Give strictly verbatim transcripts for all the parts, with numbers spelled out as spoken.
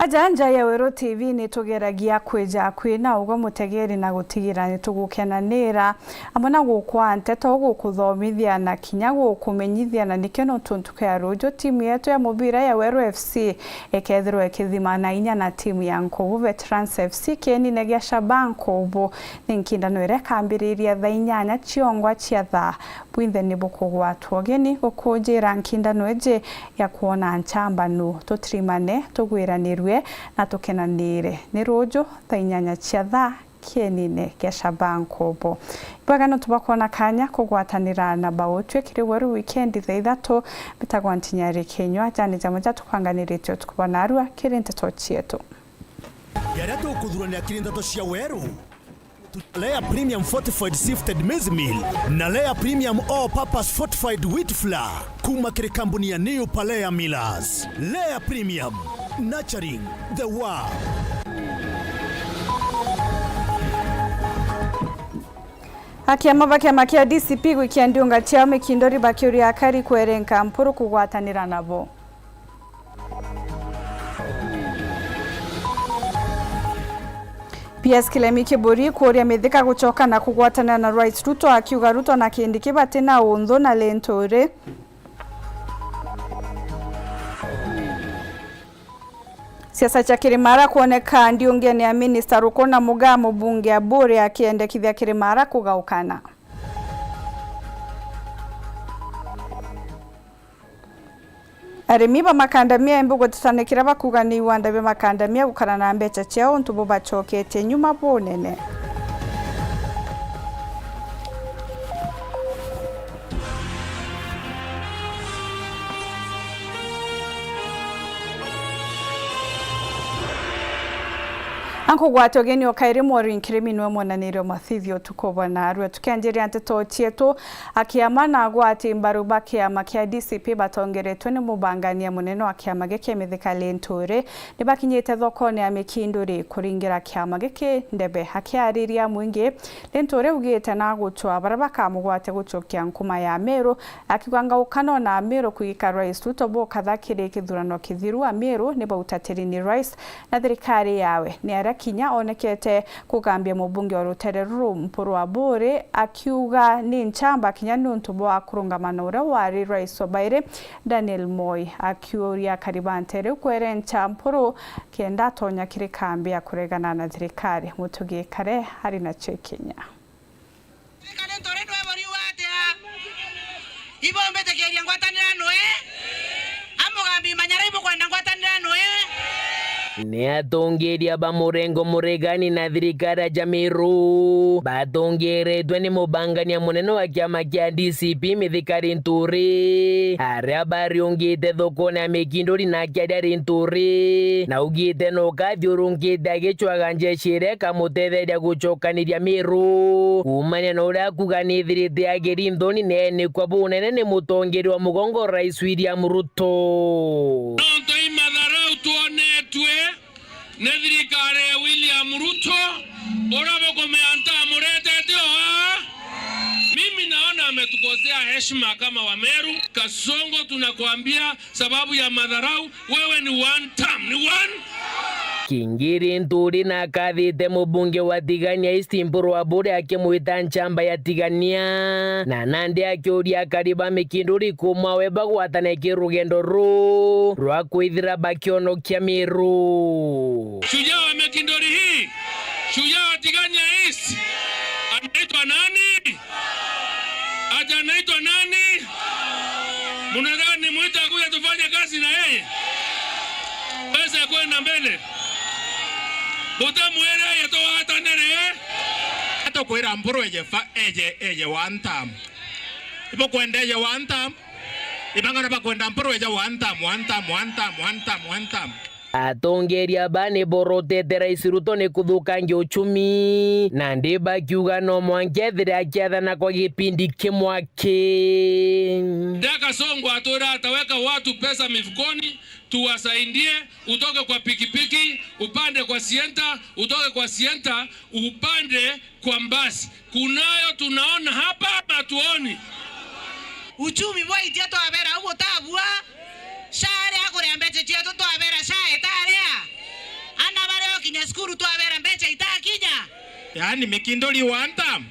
Aja nja ya Weru T V ni tugeragia kwija kwi na ugwe mutegeri na gutigira ni tugukenanira, amwe na gukwaa nteto, gukuthomithia na kinya gukumenyithia, na nikio nontu ntuku ya ruju timu yetu ya mubira ya Weru F C ikethirwa ikithimana inya na timu ya Nkubu Veterans F C kienine gia Shaban Nkubu. Ni nkindano iria ikambiriria thaa inyanya ciongwa cia thaa. Bwinthe ni bukugwatwa ugeni gukunjira nkindano iji ya kwona nchamba nu. Tutirimane, tugwiranirue na tukenanire. Ni ruju thaa inyanya cia thaa kienine gia Shaban Nkubu. Bwega nontu bwa kwona kanya kugwatanira na bautwi kiri Weru Weekend thaa ithatu. Mbitagwa Ntinyari Kinyua, jani jamwe ja tukwanganiritue utuku bwa narua kiri nteto cietu. Jaria tukuthurania kiri nteto cia Weru. Lea Premium Fortified Sifted Maize Meal na Lea Premium All Purpose Fortified Wheat Flour kuma kiri kambuni ya New Palea Millers. Lea Premium, nurturing the world. Akiama ba kiama kia D C P gwikia ndiunga ciao mikindori bakiuria akari kwerenka mpuru kugwatanira nabo. P S Kilemi Kiburi kuuria Mithika gucoka na kugwatanira na Rais Ruto, akiuga Ruto na Kindiki bati na unthu na Linturi. Siasa cia Kirimara kwoneka ndiungene ya Minista Ruku na Mugaa, mubunge Aburi akiendekithia Kirimara kugaukana. Arimi ba makandamia embu gutetanikira bakuga ni iwanda bia makandamia gukara na mbeca ciao untu bubacoketie nyuma bunene. Ankugwata ugeni o kairi Maureen Kirimi niwe mwonanirie o mathithio utuku bwa narua. Tukianjiria nteto cietu, akiama na agwati mbaru ba kiama kia D C P batongeretwe ni mubangania munene wa kiama giki Mithika Linturi, ni bakinyite thokone ya Mikinduri kuringira kiama giki ndebe. Akiariria mwingi, Linturi augite na agucwa baria bakamugwate gucokia nkuma ya Meru, akiuga ngaukano na Meru kuigika Rais Ruto bukatha kiri kithurano kithiru, Ameru ni bautatiri ni Rais na thirikari yawe. Ni aria kinya onekete kugambia mubunge wa rutere ruru Mpuru Aburi, akiuga ni nchamba kinya niuntu bwa kurungama na uria wari rais wa bairi Daniel Moi, akiuria akari ba ntere iu kwerencha Mpuru kenda atonya kiri kambi ya kuregana na thirikari. Mutugi Kare ari nacio ikinya. Thirikari nturi nwe buriuga atia? Ibo mbitikiria ngwatanira nwe? Amugambi manyara ibukwenda ngwatanira nwe? Ni atongeria ba murengo muregani na thirikari ya Meru batongeretwe ni mubangania munene wa kiama kia D C P Mithika Linturi, aria bariungite thokone ya Mikinduri na akiaria Linturi, na augite no kathiurungite agicwaga njeshi iria ikamutetheria gucokaniria Meru. Kuumania na uria akuga ni ithirite agiri nthoni na enikwa bunene ni mutongeria wa mugongo Rais William Ruto. Nontu i matharau twonetue ni thirikari ya William Ruto, uria bukumea ntamuretete oa. Mimi naona ametukosea heshima kama Wameru. Kasongo, tunakuambia sababu ya madharau, wewe ni one term, ni one. Kingiri Nturi na akathite mubunge wa Tigania East Mpuru Aburi akimwita nchamba ya Tigania, na nandi akiuria akari ba Mikinduri kumwa we bagwatane ki rugendo ruu rwa kwithira bakionokia Meru. Shujaa wa Mikinduri hii, shujaa wa Tigania East, anaitwa nani? Ati anaitwa nani? Mnadhani nimuite akuje tufanye kazi na yeye? Pesa ya kwenda mbele. Mutamwira yeye tugwatanire. Atukwira Mpuru eje fa-, eje, eje one term. Ibukwenda eje one term. Ibangana bakwenda Mpuru eje one term, one term, one term, one term, one term. Atongeria aba ni borotete Rais Ruto ni kuthukangia uchumi, nandi bakiuga no mwanka ethire akiathana kwa gipindi kimwe aki. Ndaka Songo atwira ataweka watu pesa mifukoni, tuwasaidie, utoke kwa pikipiki, upande kwa sienta, utoke kwa sienta, upande kwa mbasi. Kunayo tunaona hapa ama tuoni? Uchumi bwaitia twabera au butabua. Sha aria akuria mbeca cietu twabera sha itaria. Yaani Mikinduri one term?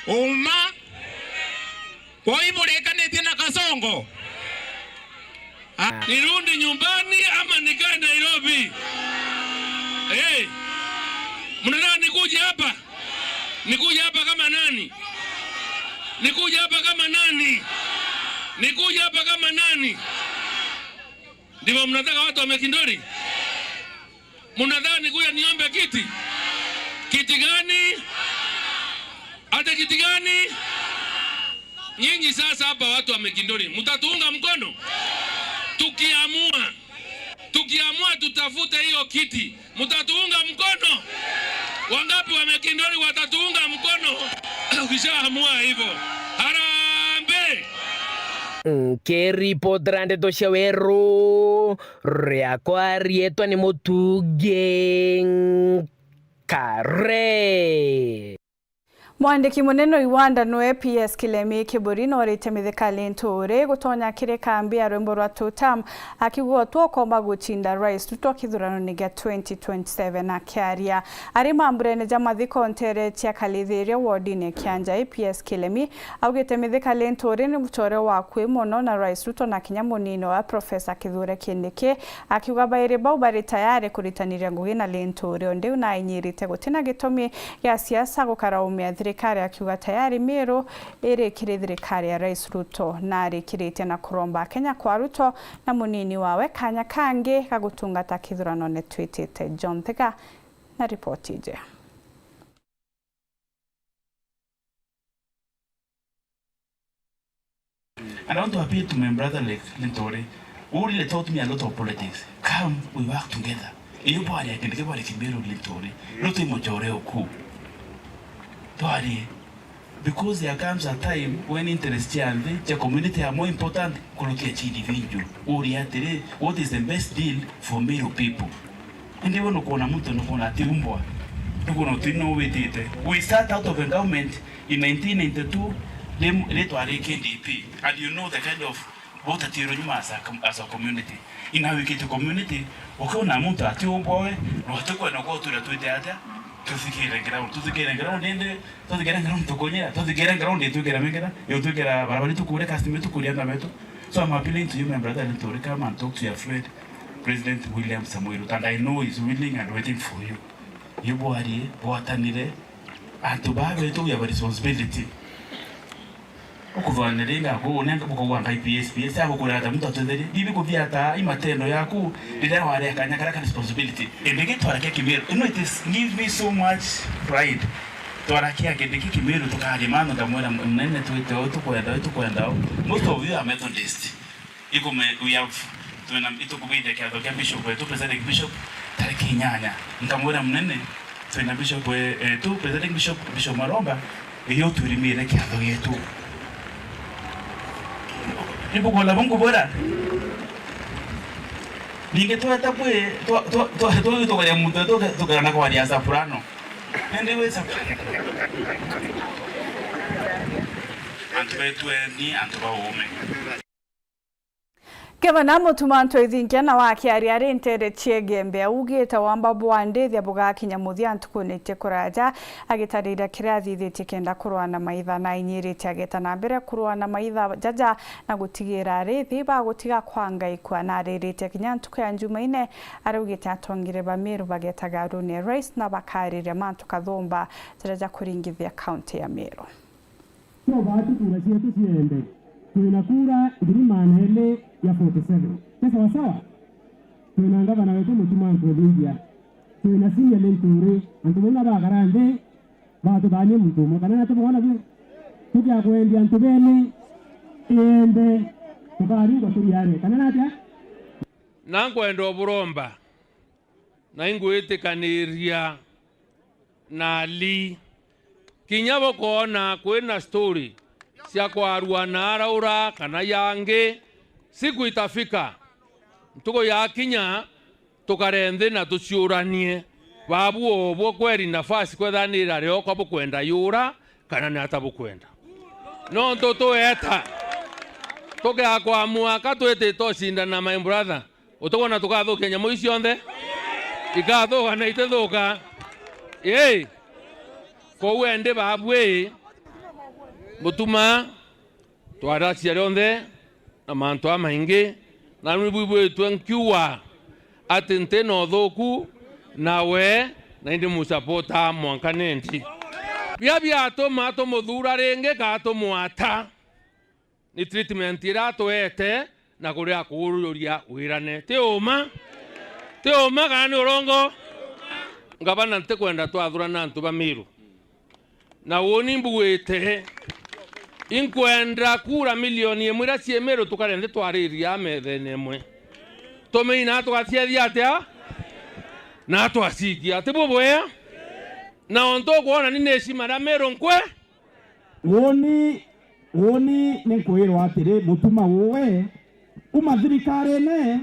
Uma? Kwa hivyo murikanitie na Kasongo? Ah. Nirudi nyumbani ama nikae Nairobi? Hey, mnataka nikuje hapa? Nikuje hapa kama nani? Nikuje hapa kama nani? Nikuje hapa kama nani? Ndivyo mnataka watu wa Mikinduri? Mnadhani kuja niombe kiti? Kiti gani? Hata kiti gani? Nyinyi sasa hapa watu wa Mikinduri, mtatuunga mkono? Tukiamua, tukiamua tutafute hiyo kiti, mtatuunga mkono? Wangapi wa Mikinduri watatuunga mkono? Ukishaamua hivyo, harambee! Nkiripotera ndeto cia weru, riakwa riitwa ni Mutungi Nkare. Mwandiki munene wa Uganda nwe P S Kilemi Kiburi norite Mithika Linturi gutonya kiri kambi ya rwimbo rwa Tutam, akiuga tukomba gutinda Rais Ruto kithurano-ini gia twenty twenty-seven. Akiaria ari mamburene ja mathiko ntere cia Kalithiria wodine Kianjai, P S Kilemi augite Mithika Linturi ni mucore wa akui mono na Rais Ruto na kinya munini wa Professor Kithure Kindiki, akiuga bairi bau bari tayari kuritaniria ngugi na Linturi, undi u nainyirite gutina gitumi gia siasa gukaraumia thirikari, akiuga tayari Meru iri kiri thirikari ya Rais Ruto. Narikiritie na kuromba Akenya kwa Ruto na munini wawe kanya kangi ga gutungata kithuranone twitite. John Thiga na ripoti iji. And I want to appeal to my brother, like, Linturi. Who really taught me a lot of politics. Come, we work together. Iyo bwari akindi ke bwari Kimeru, Linturi. Ruto i mucore uku. Twarie. Because there comes a time when interest cia nthi, cia community are more important kurukia cia individual. Uria atiri, what is the best deal for Meru people? Indi we nukwona muntu, nukwona ati umbwa, nukwona uti no witite. We sat out of the government in nineteen ninety-two, ri, ri twari K D P, and you know the kind of, bautatiro nyuma as a com-, as a community. Ina wikite community, ukiona muntu ati umbwa we, no ati kwenda kwa turia twite atia, tuthikire ground, tuthikire ground, indi tuthikire ground tukunyira, tuthikire ground itwikira mengera, yo twikira barabara tukuria customer tukuria andu betu. So I'm appealing to you, my brother, to come and talk to your friend, President William Samoei Ruto, and I know he's willing and waiting for you. Iyo bwarie, bwatanire, antu baa betu, we have a responsibility. Ukuthwanire inga ku, unenga buko gwa ngai P S, P S agukurata muntu atwetheri. Bibi kuthia ata, i matendo yaku, riria ware kanya karia ka responsibility. Indi gitwara kia Kimeru, you know, it is, give me so much pride. Twara kia kindi ki Kimeru, tukaria mano, nkamwira, "Munene, twite uu, tukwenda uu, tukwenda uu." Most of you are Methodist. Ikume, we have, twina, itukubithia kiatho kia Bishop wetu, Presiding Bishop, tariki inyanya. Nkamwira, "Munene, twina Bishop we-, wetu, Presiding Bishop, Bishop Maromba, iyo turimire kiatho gietu." Ibukwona bu nkubwira? Ningi tweta kwi, twa-, twa-, twa-, twa-, tukaria muntu wetu, tuka-, tukaenda kwaria Soprano. Indi wi Soprano. Antu betu eni, antu ba uume. Gavana Mutuma M'Ethingia nawe akiaria ari ntere cia Igembe augite wamba bwa ndithia bugakinya muthia ntukune cia kuraja, agitariria kiria athithitie kenda kurua na maitha, na ainyirite ageta na mbere kurua na maitha jaja na gutigira arithi ba gutiga kwanga ikua, na aririte kinya ntuku ya Njumaine araugite atongire ba Meru bagetaga arune rais na bakariria mantu kathumba jaria ja kuringithia kaunti ya Meru. Tio baati kura cietu ciende. Twina kura ngiri magana eli ya forty seven. Ti sawasawa? Twina ngavana wetu Mutuma M'Ethingia. Twina senior Linturi. Antu bau na bagara nthi, batuthaanie muntu umwe. Kana nati bwona biu? Tukia kwendia antu beli iende, tukaringwa turiare. Kana natia? Na nkwenda uburomba, na ingwitikaniria na ali. Kinya bukoona kwina story cia kwarua na araura kana yangi, siku itafika, ntuku yakinya, tukare nthi na tuciuranie, babu obwo kweri nafasi kwethira ni ira riokwa bukwenda yura, kana ni ata bukwenda? Nontu tweta, tukeakwa mwaka twitite ucindana, my brother, utikwona tukathukia nyamu ici cionthe? Ikathuka na itithuka. Ii, Kwou endi baabui, Mutuma, twaracia rionthe na mantu jamaingi, na ni bwibwitwe nkiuga ati nti na uthuku nawe, na indi musapota mwanka nendi. Bia biatuma tumuthuura ringi ka tumwata, ni treatment iria atwete na kuria kuururia wirane. Ti uma? Ti uma kana ni urongo? Ngavana, ntikwenda twathurana antu ba Miru. Na uuni mbugite, inkwenda kura milioni imwe iria cii Miru tukare nthi twariria methene imwe. Tumeina tugaciethia atia? Na twacikia. Ti bubwea? Na untu ukwona ni nishima ria Miru nkwe? Uuni, uuni ni nkwirwa atiri, Mutuma uwe, uma thirikarine,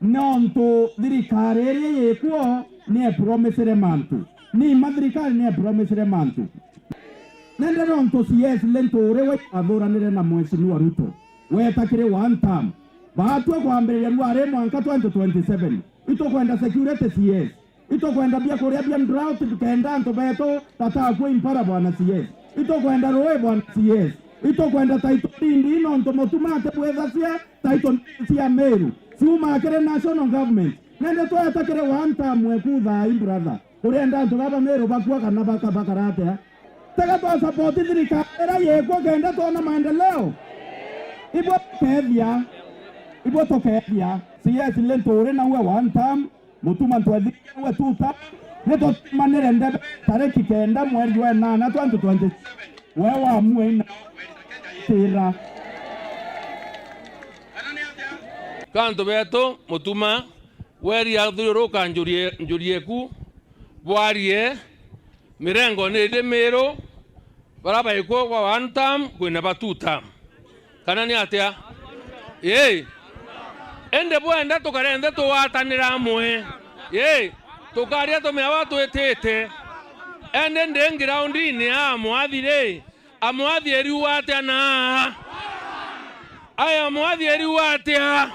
nontu thirikari iria yikuo ni epromisire mantu. Ni ima thirikari ni epromisire mantu. Nende nontu C S Linturi we athuranire na Mheshimiwa Ruto, weta kiri one term. Baatwa kwambiriria rua ri mwanka twenty twenty-seven. Itukwenda security C S. Itukwenda biakuria bia drought kenda antu betu batakua impara, bwana C S. Itukwenda ruui, bwana C S. Itukwenda title deed nontu Mutuma atibwithacia title deed cia Miru. Ciuma kiri national government. Nende tweta kiri one term we kutha ai brother. Urienda antu baba Miru bakua kana baka-, bakara atia? Tega twa support thirikari iria yikuo kenda twona maendeleo. Ibwe tukethia. Ibwe tukethia. C S Linturi nawe one term. Mutuma ntwethikirwe tuta, ni tutimanire ndebe tariki kenda mweri jwa enana twenty twenty-seven. We wamue ina tira. Ka antu betu, Mutuma, weria athiururuka njuri, njuri eku, bwarie, mirengo ni iri Miru, Baria baikuo kwa one term, kwina ba two term. Kana ni atia? Ii. Indi bwenda tukare nthi tugwatanira amwe. Ii. Tukaria tumeawa twitite. Indi ndi ngiraundini ya amwathi ri, amwathi eriuga atia na? Aya amwathi eriuga atia?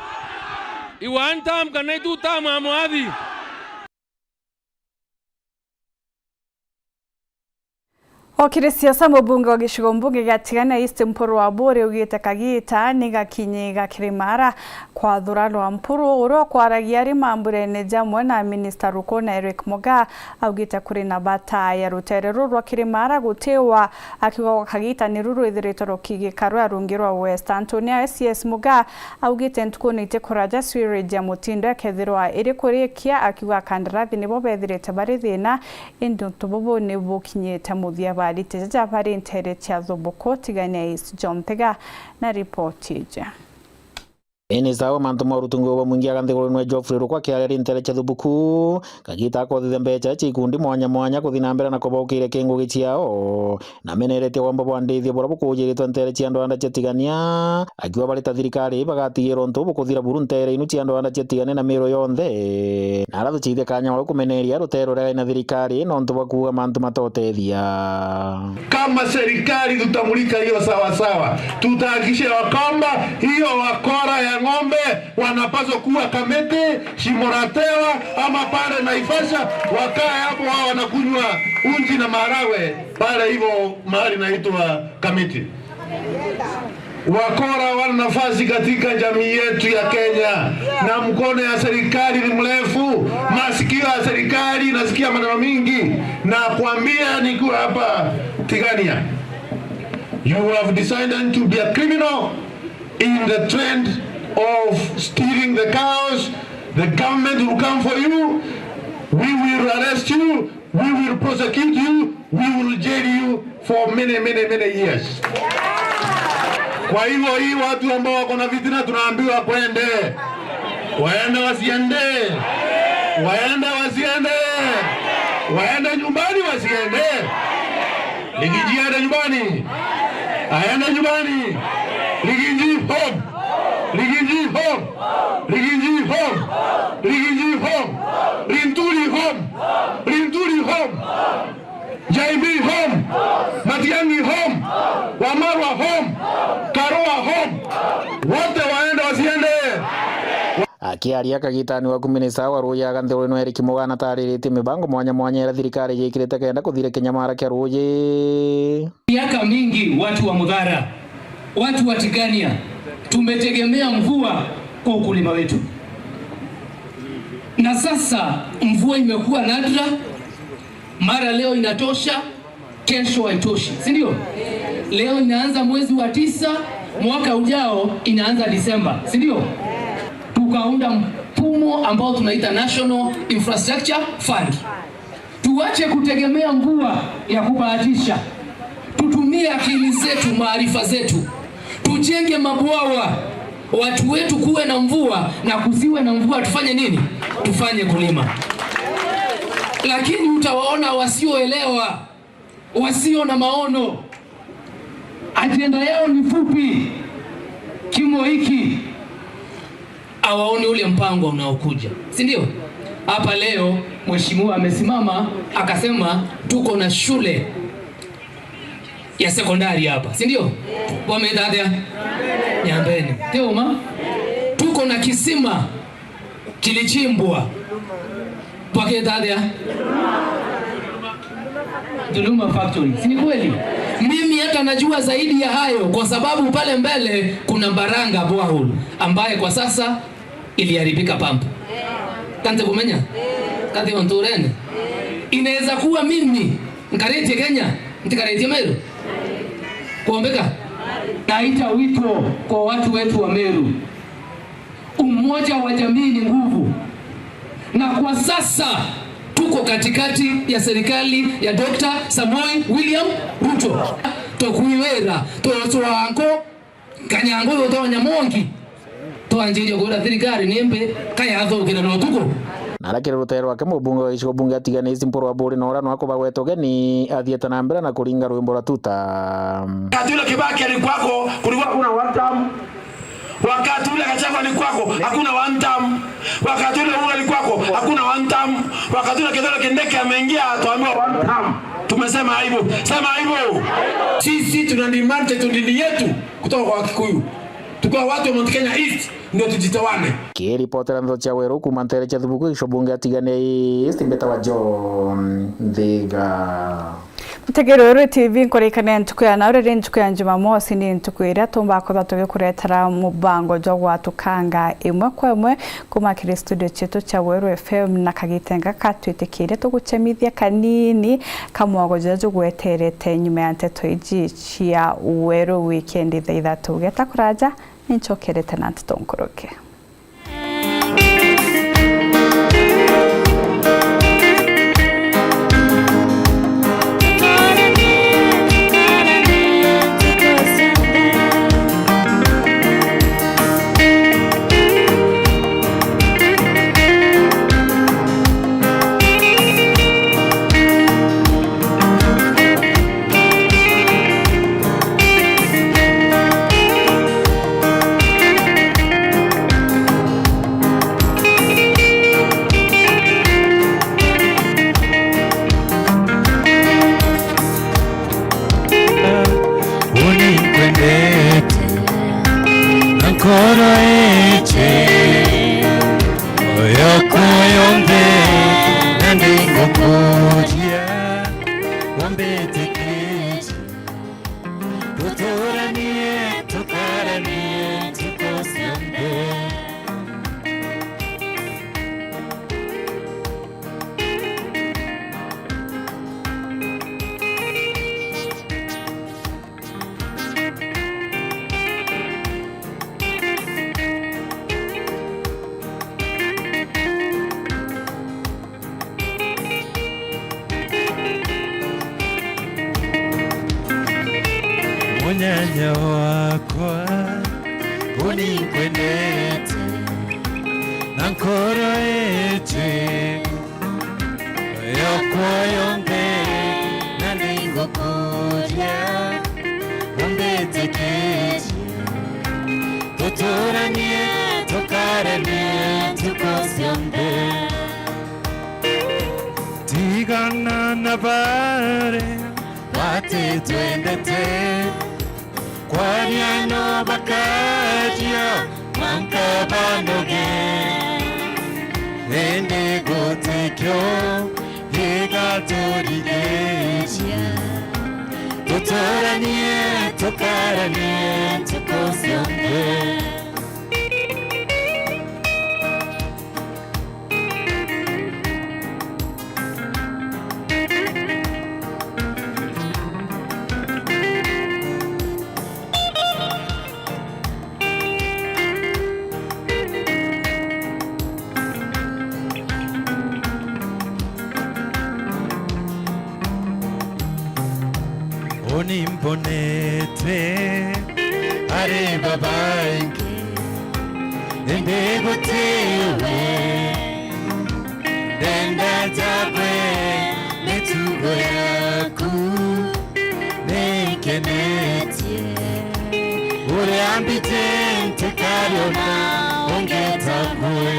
I one term kana i two term amwathi? O kiri siasa, mubunge wa gicigo mbunge gia Tigania East Mpuru Aburi augite kagiita ni gakinyi ga Kirimara kwathura Rwampuru, uria ukwaragia ari mamburene jamwe na minista Rukuna Eric Mugaa, augite kuri na bata ya rutere ruru rwa Kirimara gutiwa, akiuga gwa kagiita niru rwithiritwe rukigika rwa rungi rwa West. Antonia S C S Mugaa augite ntukune itikuraja sewage ya Mutindo ikethirwa iri kurikia, akiuga akandarathi nibo bethirite bari thina, indi untu bubu ni bukinyite muthia. Barite jaja bari ntere cia Thubuku, Tigania East, John Thega na ripoti iji. Minista wa mantu ma urutungi bwa mwingi aga nthigurune Geoffrey Ruku akiaria ari ntere cia Thubuku, kagiita akothithia mbeca cia ikundi mwanya mwanya kuthi na mbere na kubaukire ki ngugi ciao. Na ameneretie wamba bwa ndithia buria bukujiritwe ntere cia andu a nda cia Tigania, akiuga bari ta thirikari bagatigirwa untu bukuthira buru ntere inu cia andu a nda cia Tigania na Miru yonthe. Na aratucithia kanya wa kumeneria rutere ruria gai na thirikari nontu bwa kuuga mantu matotethia. Kama serikali tutamulika hiyo sawa sawa, tutahakikisha ya kwamba hiyo wakora ya ng'ombe wanapaswa kuwa Kamiti, Shimo la Tewa ama pale Naivasha, wakae hapo wao wanakunywa uji na maharagwe pale hivyo mahali naitwa Kamiti. Wakora wana nafasi katika jamii yetu ya Kenya, na mkono ya serikali ni mrefu. Masikio ya serikali inasikia maneno mingi, na kuambia nikiwa hapa Tigania, you have decided to be a criminal in the trend of stealing the cows. The government will come for you. We will arrest you. We will prosecute you, we will jail you for many, many, many years. Kwa hivyo hii watu ambao wako na fitina tunaambiwa kwende. Waende wasiende? Waende wasiende? Waende nyumbani wasiende? Rigiji aende nyumbani? Aende nyumbani? Rigiji home! Rigiji home! Rigiji home! Rigiji home! Linturi home! Linturi home! J B home! Matiang'i home! Wamalwa home! Karua home! Wote waende wasiende? Akiaria kagitani waku, minista wa ruuji aga nthiguru ino Eric Mugaa nataariritie mibango mwanya mwanya iria thirikari yikirite kenda kuthira kinyamara kia ruuji. Miaka mingi watu wa Mudhara, watu wa Tigania tumetegemea mvua kwa ukulima wetu, na sasa mvua imekuwa nadra, mara leo inatosha, kesho haitoshi, si ndio? Leo inaanza mwezi wa tisa, mwaka ujao inaanza Disemba, si ndio? Tukaunda mfumo ambao tunaita National Infrastructure Fund. Tuache kutegemea mvua ya kubahatisha, tutumie akili zetu, maarifa zetu, tujenge mabwawa, watu wetu kuwe na mvua, na kusiwe na mvua tufanye nini? Tufanye kulima. Lakini utawaona wasioelewa, wasio na maono, ajenda yao ni fupi. Kimo hiki hawaoni ule mpango unaokuja, si ndio? Hapa leo mheshimiwa amesimama akasema tuko na shule ya sekondari hapa, si ndio? Bwameta atia? Nyambene. Teuma. Tuko na kisima kilichimbwa. Bwaketa atia? Dhuluma Factory. Si ni kweli? Mimi hata najua zaidi ya hayo kwa sababu pale mbele kuna Baranga borehole ambaye kwa sasa iliharibika pampu. Kante kumenya? Kante onturene. Inaweza kuwa mimi nkaritie Kenya, ntikaritie Meru. Kuombeka? Naita wito kwa watu wetu wa Meru. Umoja wa jamii ni nguvu. Na kwa sasa tuko katikati ya serikali ya Doctor Samoei William Ruto. Tukwirira, tucwanko, Kanyango uyu utonya mongi. Twanjirie kwira thirikari ni mbi kayathukira na utuku. Na aria kiri rutere rwake, mubunge wa gicigo bunge atiganite Mpuru Aburi na uria nwa kubagweta ugeni athiete na mbere na kuringa rwimbo rwa Tuta. Wakati ule Kibaki alikuwako, kulikuwa hakuna one term. Wakati ule Gachagua alikuwako, hakuna one term. Wakati ule Uhuru alikuwako, hakuna one term. Wakati ule Kithure Kindiki ameingia, tuambiwa one term. Tumesema aibu. Sema aibu. Sisi tuna demand title deed yetu kutoka kwa Wakikuyu. Tukiwa watu wa Mount Kenya East, ndio tujitowane. Kiripotera ndeto cia Weru kuuma ntere cia Thubuku, gicigo bunge atiganite East, mbeta wa John Nthiga. Mutegeri wa Weru T V, nkurikania ntuku ya nau riri ntuku ya Jumamosi, ni ntuku iria tumba kutha tugikuretera mubango jwa gwatukanga imwe kwa imwe kuuma kiri studio cietu cia Weru F M, na kagitenga ka twitikirie tugucemithia kanini ka mwago juria jugweterete nyuma ya nteto iji cia Weru wikendi thaa ithatu. Geta kuraja, ni ncokerete na nteto nkuruki. Uni nkwendete na nkoro iji, moyo yakwa yonthe, na ndingukuria, umbitikirie. Tuturanie, tukaranie ntuku cionthe. Munyanya wakwa, uni nkwendete na nkoro iji yakwa yonthe, na ndingukuria, umbitikirie. Tuturanie, tukaranie ntuku cionthe. Tigana na baria batitwendete, kwaria no bakaria, mwanka banoge. Indi gutikio gigaturigicia. Tuturanie, tukaranie ntuku cionthe. Uni mbonete ari babaingi, indi gutiwe ndenda jakwe mitugo yaku. Ninkenetie uria mbiti ntikariona ungeta kwe.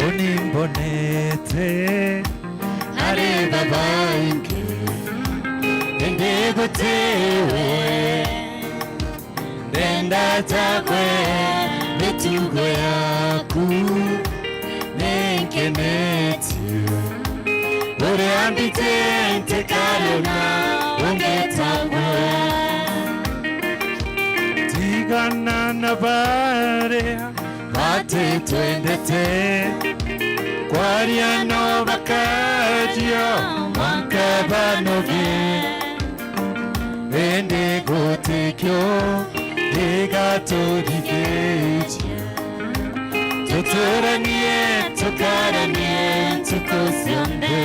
Uni mbonete ari babaingi, indi gutiwe ndenda jakwe mitugo yaku. Ninkenetie uria mbiti ntikariona ungeta kwe. Tigana na baria batitwendete, kwaria no bakaria mwanka banoge. Indi gutikio gigaturigicia. Tuturanie, tukaranie ntuku cionthe.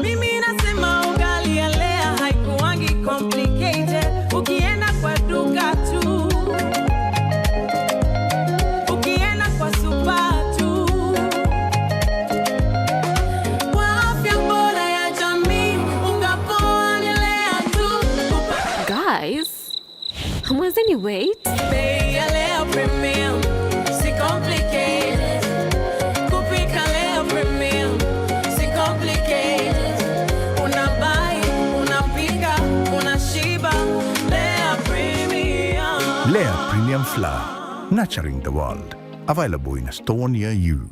Mimi nasema ugali ya Lea haikuwangi complicated. Ukienda kwa duka tu, ukienda kwa supa tu, kwa afya bora ya jamii, unga poa ni Lea tu. Guys, mwenzeni wait. Bei ya Lea Premium, si complicated. Kupika Lea Premium, si complicated. Unabai, unapika, unashiba. Lea Premium. Lea Premium Flour, nurturing the world. Available in a store near you.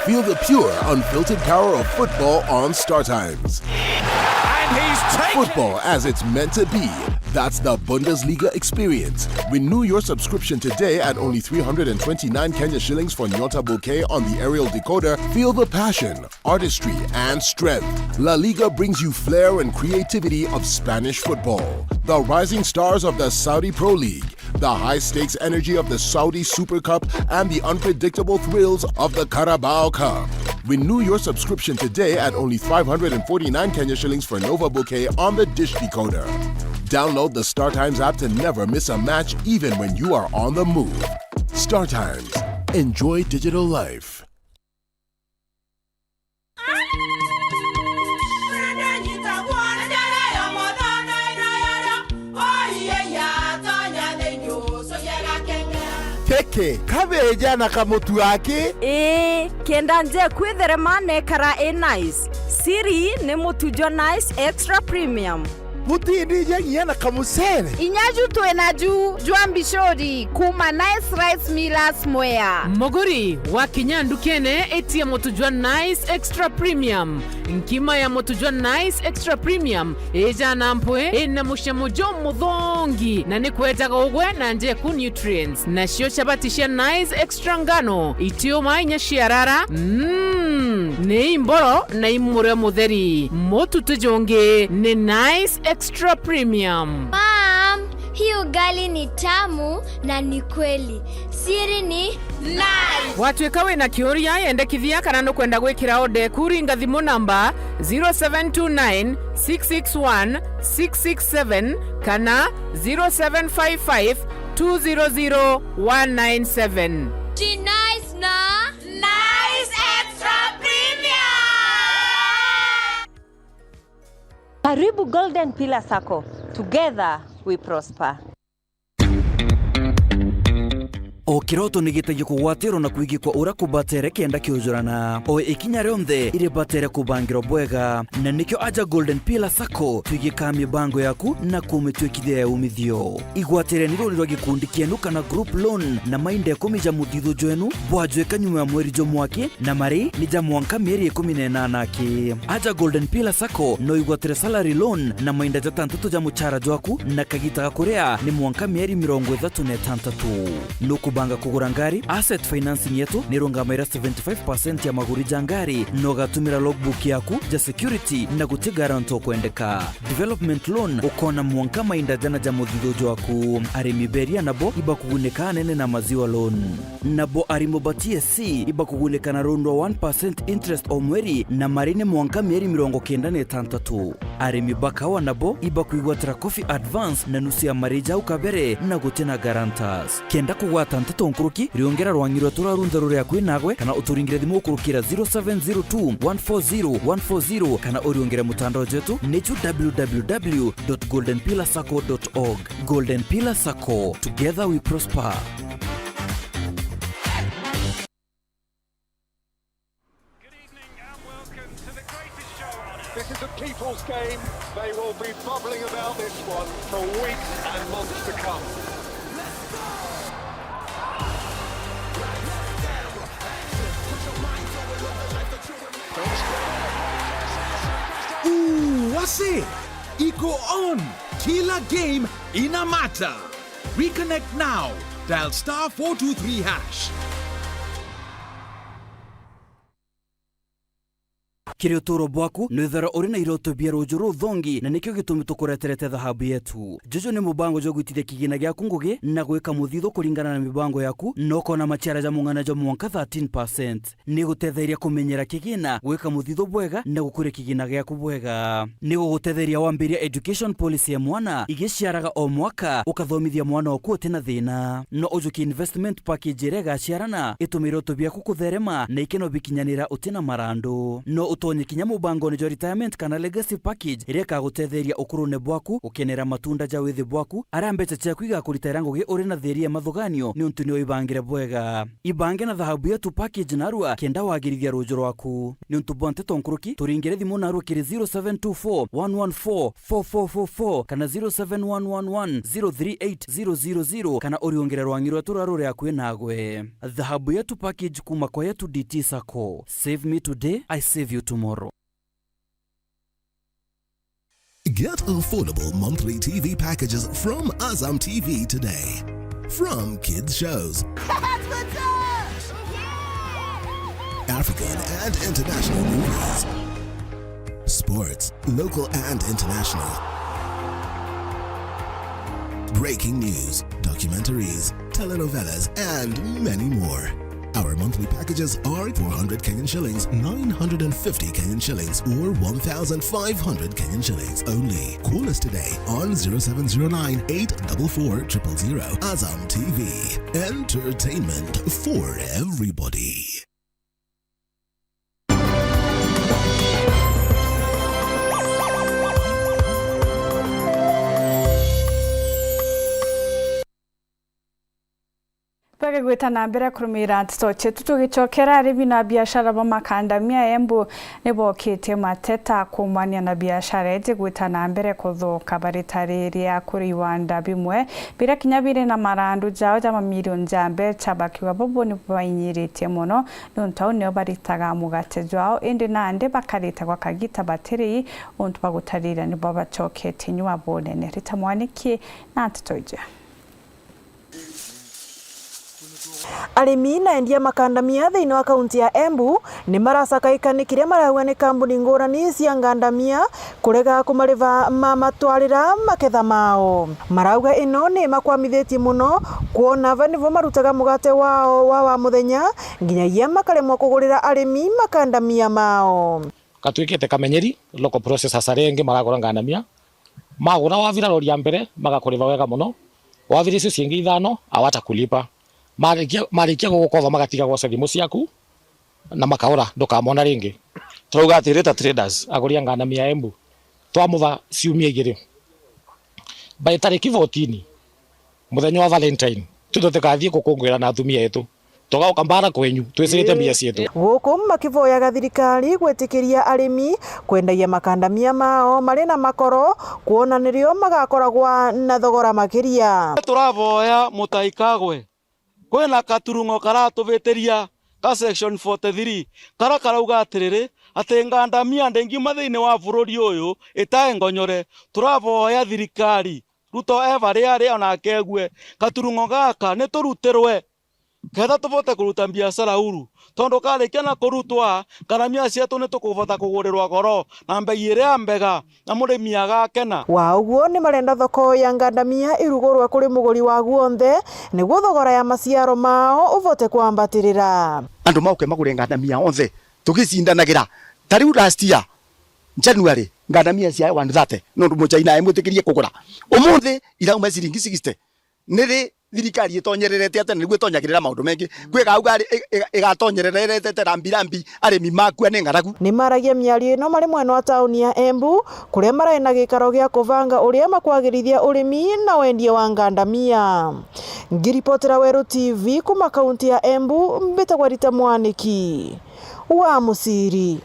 Feel the pure, unfiltered power of football on Star Times. And he's taken Football as it's meant to be. That's the Bundesliga experience. Renew your subscription today at only three hundred and twenty-nine Kenya shillings for Nyota Bouquet on the aerial decoder. Feel the passion, artistry, and strength. La Liga brings you flair and creativity of Spanish football. The rising stars of the Saudi Pro League, the high-stakes energy of the Saudi Super Cup, and the unpredictable thrills of the Carabao Cup. Renew your subscription today at only five hundred and forty-nine Kenya shillings for Nova Bouquet on the dish decoder. Download the StarTimes app to never miss a match, even when you are on the move. StarTimes. Enjoy digital life. Kiki, kabeja na kamutu aki? Ii, kenda nje kwitherema nekara i nice. Siri ni mutu jwa Nice Extra Premium. Butindije nginya na kamucere. Inya ju twi na ju jwa mbicuri kuuma Nice Rice Millers Mwea. Muguri, wakinya ndukene, itia mutu jwa Nice Extra Premium. Nkima ya mutu jwa Nice Extra Premium ijana mpwi, ina mucamo jumuthongi, na ni kwejaga ugwe na njeku nutrients. Nacio chabati cia Nice Extra ngano, itiuma inya ciarara, mm, ni imboro na imurio mutheri. Mutu ti jungi, ni Nice Extra Premium. Mom, hii ugali ni tamu na ni kweli. Siri ni Nice. Watwika wina kiuria, yendekithia kana nukwenda gwikira order eku, ringa thimu namba zero seven two nine, six six one, six six seven kana zero seven five five, two zero zero one nine seven. Ti Nice na Nice Extra Premium. Karibu Golden Pillar Sacco. Together we prosper. O kiroto ni gitagia kugwatirwo na kwigikwa uria kubatere kenda kiujurana. O ikinya rionthe iribatere kubangirwa bwega, na nikio aja Golden Pillar Sacco twigikaa mibango yaku na kumitwikithia ya umithio. Igwatire ni runi rwa gikundi kienu kana group loan na mainda ikumi ja muthithu jwenu bwajwika nyuma ya mweri jumwe aki, na mari ni ja mwanka mieri ikumi na inana aki. Aja Golden Pillar Sacco no igwatire salary loan na mainda jatantatu ja muchara jwaku, na kagita ga kuria ni mwanka mieri mirongo ithatu na itantatu. Nukubanga kugura ngari? Asset financing yetu ni irungamaira seventy five percent ya maguri ja ngari, na ugatumira logbook yaku ja security na guti guarantor ukwendeka. Development loan ukona mwanka mainda jana ja muthithu jwaku. Arimi beria nabo ibakugunika anene na maziwa loan. Nabo arimo ba T S C ibakugunika na rundwa one percent interest o mweri, na mari ni mwanka mieri mirongo kenda na itantatu. Arimi ba kawa nabo ibakwigwatira coffee advance na nusu ya mari jau kabere na guti na guarantors. Kenda kugwata nteto nkuruki, riongera rwang'i rwetu rwa runtha ruri akui nagwe, kana uturingire thimu ukurukira zero seven zero two one four zero one four zero, kana uriongere mutandao jwetu ni ju w w w dot golden pillar sacco dot org. Golden Pillar Sacco, together we prosper. Good evening and welcome to the greatest show on earth. This is a people's game. They will be bubbling about this one for weeks and months to come. Ooh, wase! Iko on! Kila game ina mata! Reconnect now. Dial star four two three hash. Kiri uturo bwaku, nwithera uri na iroto bia ruju ruthongi, na nikio gitumi tukureterete thahabu yetu. Juju ni mubango jwa gwitithia kigina giaku ngugi na gwika muthithu kuringana na mibango yaku, na ukona maciara ja mung'ana jwa mwanka thirteen percent. Ni gutetheria kumenyera kigina, gwika muthithu bwega, na gukuria kigina giaku bwega. Ni gugutetheria wambiria education policy ya mwana, igiciaraga o mwaka, ukathomithia mwana oku uti na thina. No ujukie investment package iria igaciarana, itume iroto biaku kutherema, na ikeno bikinyanira uti na marandu. No utonye kinya mubangone jwa retirement kana legacy package, iria ikagutetheria ukurune bwaku, ukenera matunda ja withi bwaku, aria mbeca ciaku igakuritaira ngugi uri na thiri ya mathuganio, niuntu ni wibangire bwega. Ibange na Thahabu Yetu Package narua kenda wagirithia ruju rwaku. Niuntu bwa nteto nkuruki, turingire thimu narua kiri zero seven two four one one four four four four four kana zero seven one one one zero three eight zero zero zero, kana uriungire rwang'i rwetu ruria ruri akui nagwe. Thahabu Yetu Package kuma kwa Yetu D T Sacco. Save me today, I save you tomorrow. Get affordable monthly T V packages from Azam T V today. From kids shows, African and international movies, sports, local and international, breaking news, documentaries, telenovelas, and many more. Our monthly packages are four hundred Kenyan shillings, nine hundred and fifty Kenyan shillings, or one thousand five hundred Kenyan shillings only. Call us today on zero seven zero nine eight double four triple zero. Azam T V, entertainment for everybody. Gwita na mbere kurumira nteto cietu, tugicokera, arimi na biashara ba makandamia Embu ni bokitie mateta kuumania na biashara iji gwita na mbere kuthuka, baritaririria kuri iwanda bimwe biria kinya biri na marandu jao ja mamirioni ja mbeca, bakiuga bubu ni bubainyiritie mono niuntu au nio baritaga mugate jwao, indi nandi bakarite gwa kagita batiri untu bagutariria nibo bacoketie nyuma bunene. Rita Mwaniki na nteto iji. Arimi na endia makandamia thiini wa kaunti ya Embu ni maracakaika ni kiria marauga ni kambuni ngurani cia ngandamia kurega kumariva mamatwarira maketha mao. Marauga ino ni makwamithitie mono, kwona va nivo marutaga mugate wao wa wa muthenya, nginyagia makaremwa kugurira arimi makandamia mao. Katwikite kamenyeri, local processors aria engi maragura ngandamia, magura wavira lori ya mbere, magakuriva wega mono, wavira icio ciengi ithano, awata kulipa. Marikia, marikia gugukova, magatiga gwoca thimu ciaku, na makaura, ndukamona ringi. Turauga atiri, ta traders, aguri a ngandamia Embu, twamuva ciumia igiri, by tariki fourteen, muthenya wa Valentine, twithwe tukathii gukunguira na atumia etu, tugauka mbara kwenyu, twicirite mbia cietu. Guku makivoyaga thirikari gwitikiria arimi kwendagia makandamia mao mari na makoro, kwona nirio magakoragwa na thogora makiria. Turavoya Mutai Kagwe, kwina katurung'o karatuvitiria ka section forty-three, karia karauga atiriri, ati ngandamia ndingiuma thiini wa bururi uyu itae ngonyore. Turavoya thirikari, Ruto e varia ari, ona akegue, katurung'o gaka ni turutirwe, ketha tuvote kuruta biashara uru, tondu karikia na kurutwa, ngandamia cietu ni tukuvota kugurirwa goro na mbei iria mbega, na murimi agakena. Wa uguo, ni marenda thoko ya ngandamia irugurwe kuri muguri wa guonthe, niguo thogora ya maciaro mao uvote kwambatirira. Andu mauke magure ngandamia onthe, tugicindanagira. Ta riu last year, January, ngandamia cia one thirty, nondu Muchaina emwitikirie kugura. Umunthi, irauma ciringi sixty. Ni ri thirikari itonyererete atia na niguo itonyagirira maundu mengi? Kwi gauga ari, i-, i-, igatonyerera iretete rambi rambi, arimi makua ni ng'aragu. Ni maragia miario ino mari mwena wa tauni ya Embu, kuria marai na gikaro gia kuvanga uria makwagirithia urimi na wendia wa ngandamia. Ngiripotera Weru T V kuma kaunti ya Embu, mbitagwa Rita Mwaniki wa Muciri.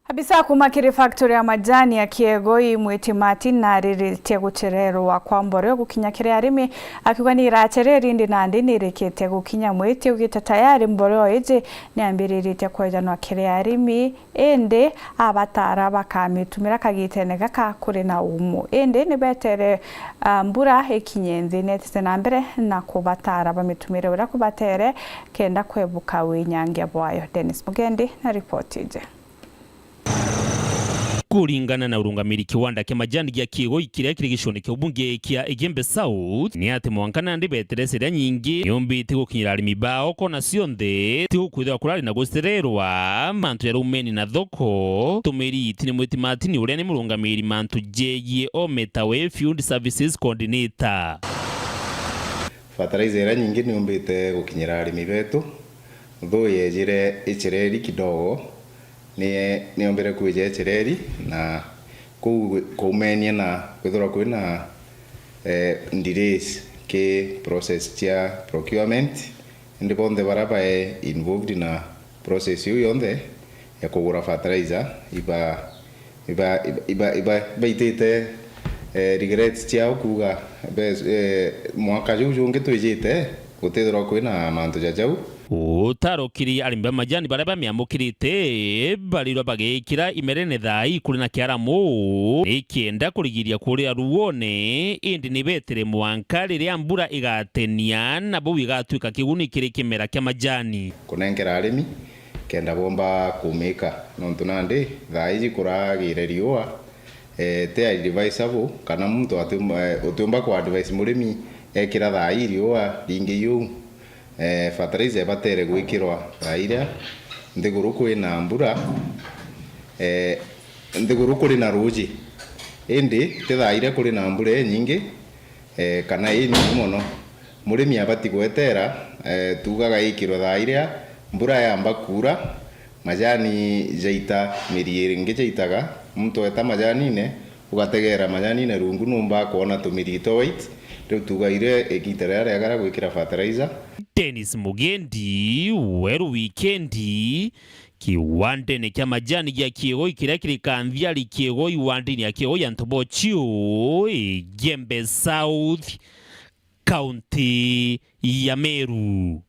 Abisa kuma kiri factory ya majani ya Kiegoi, Mwiti Martin, nariritie guchererwa kwa mboreo gukinya kiri arimi, akiuga ni irachereri, indi nandi ni irikitie gukinya. Mwiti augite tayari mboreo iji ni yambiriritie kwejanwa kiri arimi, indi abatara bakamitumira kagitene gaka kuri na umu. Indi ni betere, ah, mbura ikinye nthi, netite na mbere na kubatara bamitumire uria kubatere kenda kwebuka winyangia bwayo. Dennis Mugendi na ripoti iji. Kuringana na urungamiri kiwanda kia majani gia Kiegoi kiria kiri gicione kia ubunge kia Igembe South, ni ati mwanka nandi beterese iria nyingi niumbite gukinyira arimi bao kona cionthe, ti gukwithirwa kurari na gucererwa. Mantu ya rumeni na thoko, tumiri iti ni Mwiti Martin uria ni murungamiri mantu jegie Ometawe Field Services Coordinator. Fertilizer iria nyingi niumbite gukinyira arimi betu, though yejire ichereri kidogo, ni, niombire kwija ichereri, na kuu kuumenie na kwithirwa kwina, eh, delays ki process cia procurement, indi bonthe baria bae involved na process iu yonthe ya kugura fertilizer, iba, iba, iba, iba, iba, ibaitite, eh, regrets ciao kuuga, bes-, eh, mwaka juu jungi twijite, gutithirwa kwina mantu ja jau. Utarukiri arimi ba majani baria bamiamukirite, barirwa bagikira imerene thaai kuri na kiaramu, nikienda kurigiria kuria ruone, indi ni betere mwanka riria mbura igatenia, na bau igatwika kiguni kiri kimera kia majani. Kunenkera arimi kenda bomba kumika, nontu nandi thaa iji kuragire riua, eh, ti advisable, kana muntu atium-, eh, utiumba ku advise murimi ekira thaa ii riua ringi iu. Eh, fertilizer ibatere gwikirwa thaa iria nthiguru kwina mbura, eh, nthiguru kuri na ruuji, indi ti thaa iria kuri na mbura inyingi, eh, kana inini mono. Murimi abati gwetera, eh, tuugaga ikirwe thaa iria mbura yamba kuura, majani jaita, miri iringi jaitaga, muntu eeta majanine, ugategeera majanine rungu, nuumba kwona tumiri twa white, riu tuuga iria igiita riria riega ria gwikira fertilizer. Dennis Mugendi, Weru Wikendi, kiwandene kia majani gia Kiegoi kiria kiri Kanthiari Kiegoi, wandini ya Kiegoi ya Ntobochio, Igembe South, kaunti ya Meru.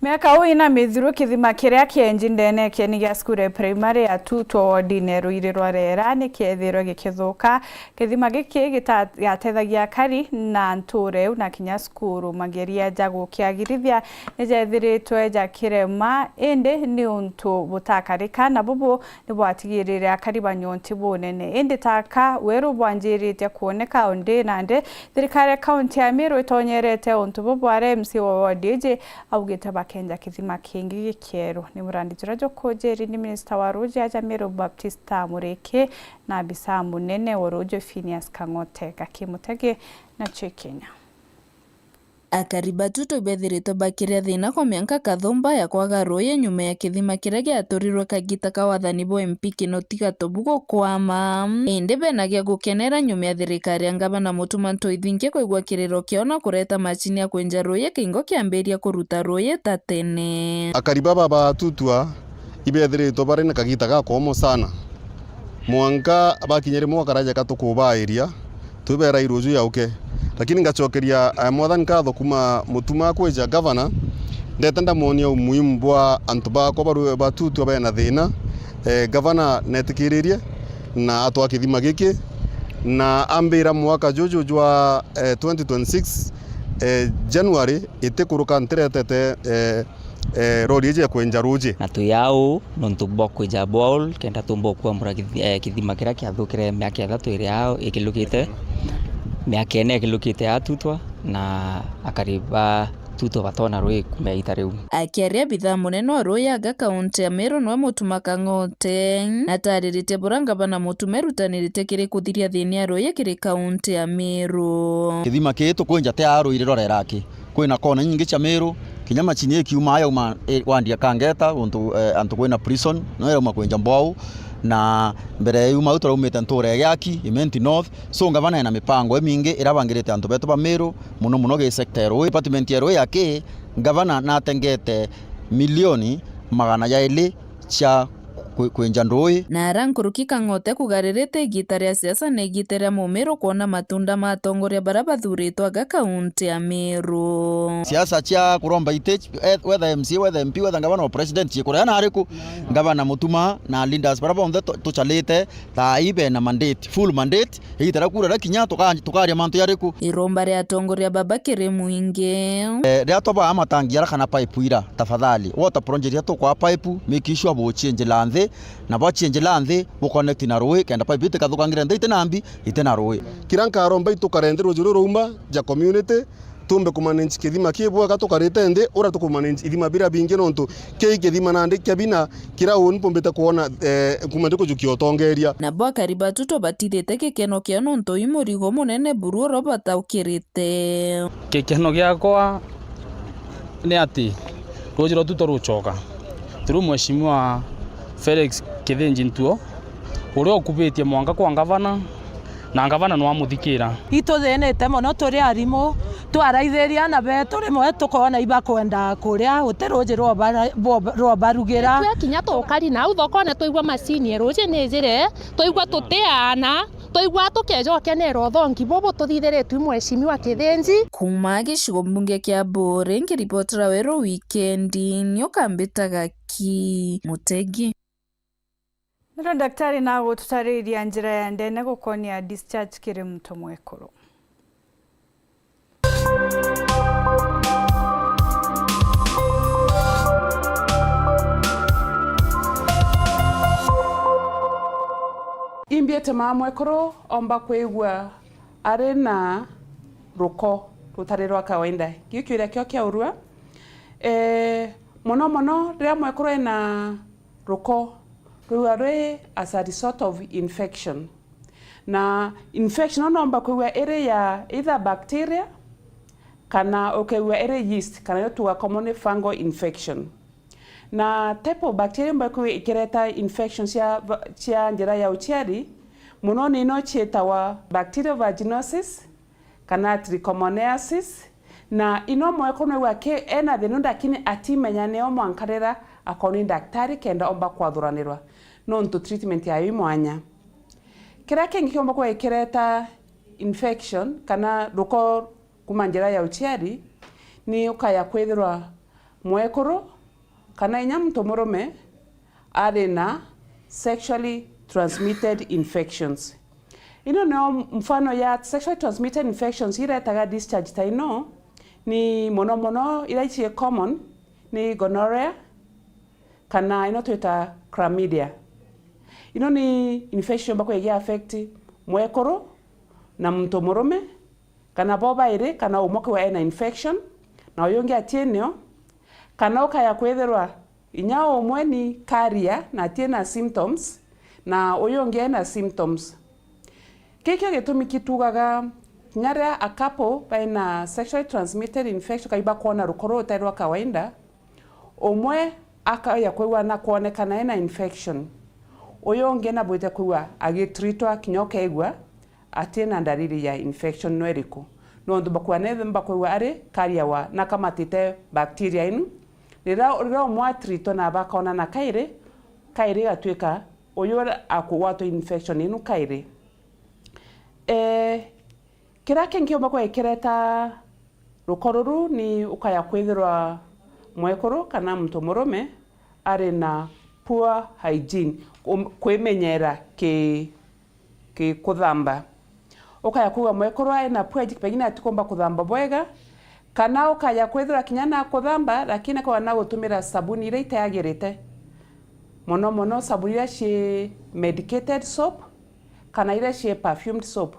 Miaka uu ina mithiru, kithima kiria kienji ndene kieni gia cukuru ya primary ya Tutwa wodine Ruiri rwa Rera ni kiethirwe gikithuka. Kithima giki gita-, giatethagia akari na ntuura iu na kinya cukuru. Mageria ja gukiagirithia ni jethiritwe jakirema, indi ni untu butakarika, na bubu ni bwatigirire akari ba nyonti bunene. Indi taka weru bwanjirite kwoneka o ndi na ndi, thirikari ya kaunti ya Meru itonyerete untu bubu, aria M C A wa ward iji augite bakenja kithima kingi gikieru. Ni murandi juria jukujiri ni minista wa ruuji aja Meru Baptista Muriki na abisa munene wa ruuji Phineas Kang'ote Gakimutegi na Chikenya. Akari ba Tutwa ibethiritwe bakiria thina kwa mianka kathumba ya kwaga ruuji nyuma ya kithima kiria giaturirwe kagita ka wathani bwa M P Kinoti Gatobu gukwama. Indi bena gia gukenera nyuma ya thirikari ya ngavana Mutuma M'Ethingia kwigua kiriro kiao na kureta macini ya kwinja ruuji, kiingo kiambiria kuruta ruuji ta tene. Akari baba ba Tutwa ibethiritwe bari na kagita gakoomo sana. Mwanka bakinya rimwe bakaraja ka tukubairia, twibera iruju yauke. Lakini ngacokeria, eh, Mwathani nkatho kuuma Mutuma akwija gavana, ndete ndamwonia umuhimu bwa antu bakwa baru-, ba Tutwa bena thina. Eh, gavana netikiririe na atwaa kithima giki, na ambira mwaka juju jwa, eh, twenty twenty-six, eh, January itikuruka ntiretete, eh, eh, rori iji ya kwenja ruuji. Na twi au nontu bwa kwija borehole, kenda tumba kuambura kithi-, eh, kithima kiria kiathukire miaka ithatu iri au ikilukite, miaka ina ikilukite ya Tutwa, na akari ba Tutwa batona ruuji kuuma ita riu. Akiaria abithaa munene wa ruuji aga kaunti ya Meru niwe Mutuma Kang'ote, natariritie buria ngavana Mutuma erutanirite kiri kuthiria thina ya ruuji kiri kaunti ya Meru. Kithima kii tukwinja ti aa ruuji rurera aki. Kwina kona nyingi cia Meru, kinya macini ikiuma yauma, eh, wandi ya Kangeta, untu, eh, antu kwina prison, no irauma kwinja mbwau, na mbere yuma au turaumite ntuura ya Giaki, Imenti North. So, ngavana ena mipango imingi irabangirite antu betu ba Meru, muno muno gi sector ya ruuji. Department ya ruuji aki, ngavana natengete milioni magana jairi cia kwi-, kwinja nduuji. Na ara nkuruki Kang'ote kuga riri ti igita ria siasa, ni igita ria Mumiru kwona matunda ma atongoria baria bathuritwe aga kaunti ya Meru. Siasa cia kuromba iti, eh, whether M C A, whether M P, whether ngavana or president, ciikuria na ariku? Ngavana Mutuma na leaders baria bonthe tu-, tucalite thaa ii bena mandate, full mandate. Igita ria kura riakinya, tuka-, tukaria mantu jariku? Iromba ria atongoria baba kiri mwingi. Eh, riria twabaa matangi jaria kana pipe ira, tafadhali, water project iria tukwaa pipe, make sure bucienjera nthi, na bwacienjera nthi, buconnect na ruuji, kenda pipe itikathukangire nthi iti na mbi, iti na ruuji. Kiria nkaromba itukare nthi ruuji ruru rwauma ja community, tumbe kumanage kithima kii bwega tukarite nthi, uria tukumanage ithima biria bingi, nontu kii kithima nandi kia bina, kiria uni mpumbite kwona, eh, kuuma ndi kujukia utongeria. Nabo akari ba Tutwa batithite gikeno kiao nontu ii murigo munene buru uria bataukirite. Gikeno giakwa ni ati ruuji rwa Tutwa rucoka. Through Mheshimiwa Felix Kithinji Ntuo, uria ukubitie mwanka kwa ngavana, na ngavana nwamuthikira. Ituthinite mono turi arimu, twaraithiria aana betu, rimwe tukoona ibakwenda kuria, guti ruuji rwa bara-, rwa, rwa barugira. Twakinya tukari nau thokone, twaigua macini ya ruuji ni ijire, twaigua tutiaana, twaigua tukeja ukenera uthongi bubu tuthithiritue Mheshimiwa Kithinji. Kuuma gicigo mbunge kia Buuri, nkiripotera Weru Wikendi, ni ukambitaga ki Mutegi. Niro daktari na gututariria njira ya ndene gukonia discharge kiri muntu mwekuru. Imbiite maa mwekuru omba kwigua ari na ruko rutari rwa kawaida. Giu kiuria kio kiaurua. Eh, mono mono riria mwekuru ena ruko, rwigua rwi as a result of infection. Na infection no nomba kwigua iri ya either bacteria, kana ukaigua iri yeast, kana yo tuga common fungal infection. Na type of bacteria imba kwigua ikireta infection cia va-, cia njira ya uciari, mono ni ino ciitawa bacterial vaginosis, kana trichomoniasis, Na ino mwekuru nwigua ki ena thina, lakini atimenya, nio mwanka rira akoonwa ni daktari kenda omba kwathuranirwa, nontu treatment yayo i mwanya. Kiria kingi kiumba kwithirwa gikireta infection kana ruko kuma njira ya uciari, ni ukaya kwithirwa mwekuru kana inya muntu murume ari na sexually transmitted infections. Ino nio mfano ya sexually transmitted infections iretaga discharge ta ino, ni mono mono ira ici common ni gonorrhea, kana ino twita chlamydia. Ino ni infection iumba kwithirwa igi affect mwekuru na muntu murume, kana bo bairi, kana umwe kwithirwa ena infection na uyu ungi atinio, kana ukaya kwithirwa inya umwe ni carrier na atina symptoms, na uyu ungi ena symptoms. Kikio gitumi kitugaga kinya riria a couple baina sexually transmitted infection, kai bakwona ruko rutari rwa kawaida, umwe akaya kwigua na kwonekana ena infection, uyu ungi nabwite kwigua agitreatwa kinya ukeigua atina ndariri ya infection no iriku, nontu bakwigua nethe bakwigua ari carrier wa na kamatite bacteria inu. Riria, riria umwe atreatwa na bakonana kairi, kairi igatuika uyu akugwatwa infection inu kairi. Eh, kiria kingi umba kwithirwa gikireta ruko ruru ni ukaya kwithirwa mwekuru kana muntu murume ari na poor hygiene, um, kwimenyera ki, ki kuthamba. Ukaya kwigua mwekuru ari na poor hygiene, pengine atikumba kuthamba bwega, kana ukaya kwithirwa kinya na kuthamba, lakini akauga na gutumira sabuni iria iteagirite, mono mono sabuni iria cii medicated soap, kana iria cii perfumed soap.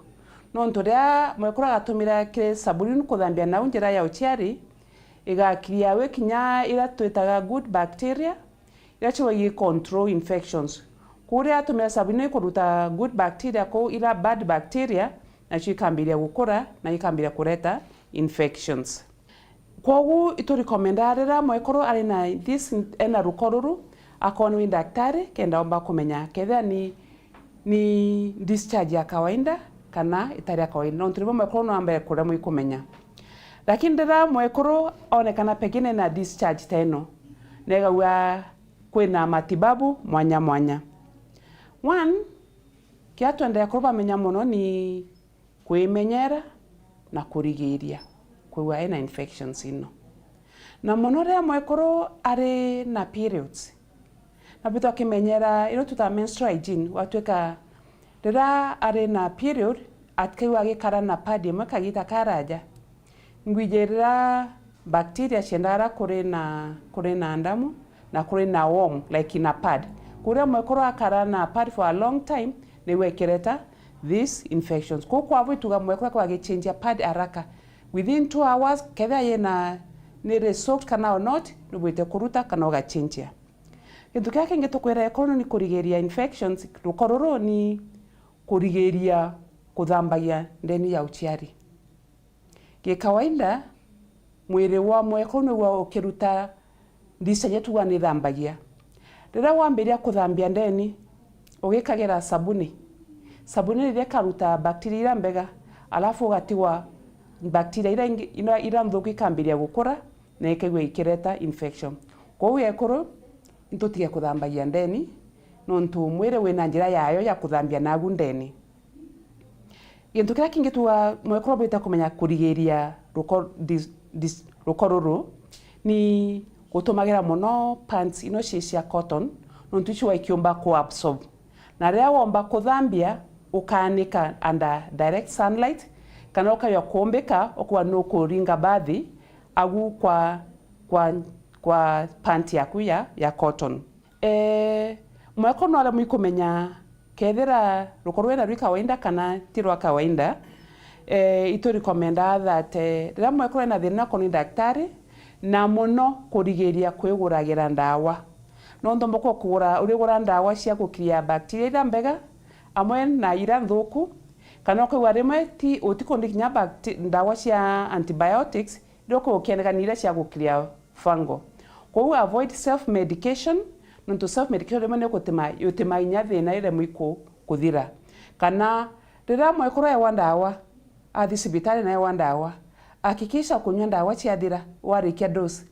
Nontu riria mwekuru agatumira kiri sabuni unu kuthambia nau njira ya uciari, igakiria we kinya iria twitaga good bacteria, iria cigwa igi control infections. Kuu riria atumira sabuni ikuruta good bacteria kuu, iria bad bacteria nacio ikambiria gukura na ikambiria kureta infections. Kwogu itu recommenda riria mwekuru ari na this, ena ruko ruru, akoonwa ni daktari kenda omba kumenya kethira ni, ni discharge ya kawaida kana itari ya kawaida, nontu rimwe mwekuru no ambe kuremwa i kumenya. Lakini riria mwekuru onekana pengine na discharge ta ino, negaua kwina matibabu mwanya mwanya. One, kiria twendete akuru bamenya mono ni kwimenyera na kurigiria kwigua ena infections ino. Na mono riria mwekuru ari na periods, na bwithwa akimenyera iria twitaga menstrual hygiene, gwatuika riria ari na period, akaigua agikara na pad imwe kagita karaja. Ngwiji riria bacteria ciendaga kuri na, kuri na ndamu, na kuri na worm, like in a pad. Kuria mwekuru akara na pad for a long time, nigua ikireta these infections. Kuu kwa bwituga mwekuru akwa agichenjia pad haraka. Within two hours, kethira yina ni re-soaked kana or not, nubwite kuruta kana ugachenjia. Gintu kiria kingi tukwira ekuru ni kurigiria infections, ruko ruru ni kurigiria kuthambagia ndeni ya uciari. Gikawaida, mwiri wa mwekuru nigua ukiruta discharge iria tugua ni ithambagia. Riria wambiria kuthambia ndeni, ugikagira sabuni, sabuni niria ikaruta bacteria iria mbega, alafu ugatigwa bacteria iria ingi, iria, iria nthuku ikambiria gukura na ikaigua ikireta infection. Kwou ekuru, ntutige kuthambagia ndeni, nontu mwiri wina njira yayo ya kuthambia nagu ndeni. Gintu kiria kingi tuga mwekuru bwita kumenya kurigiria ruko-, dis-, dis-, ruko ruru ni gutumagira mono pants ino cia, cia cotton, nontu icio ikiumba ku absorb. Na riria womba kuthambia, ukaanika under direct sunlight, kana ukajua kuumbika, ukwigua nukuringa bathi agu kwa, kwa, kwa pant yaku ya, ya cotton. Eh, mwekuru no aremwe ikumenya kethira ruko rwina rwi kawaida kana ti rwa kawaida. Eh, itu recommenda that, eh, riria mwekuru ena thina, akoonwa ni daktari, na mono kurigiria kwiguragira ndawa. Nontu umba kugura, urigura ndawa cia gukiria bacteria iria mbega amwe na iria nthuku, kana ukaigua rimwe ti, utikundi kinya bacte-, ndawa cia antibiotics, iria ukaigua ukioneka ni iria cia gukiria fungal. Kwou avoid self medication, nontu self medication rimwe ni gutima, yutima inya thina iremwe iku-, kuthira. Kana riria mwekuru ewa ndawa, athi cibitari na ewa ndawa, Hakikisha kunyua ndawa ciathira warikia dose.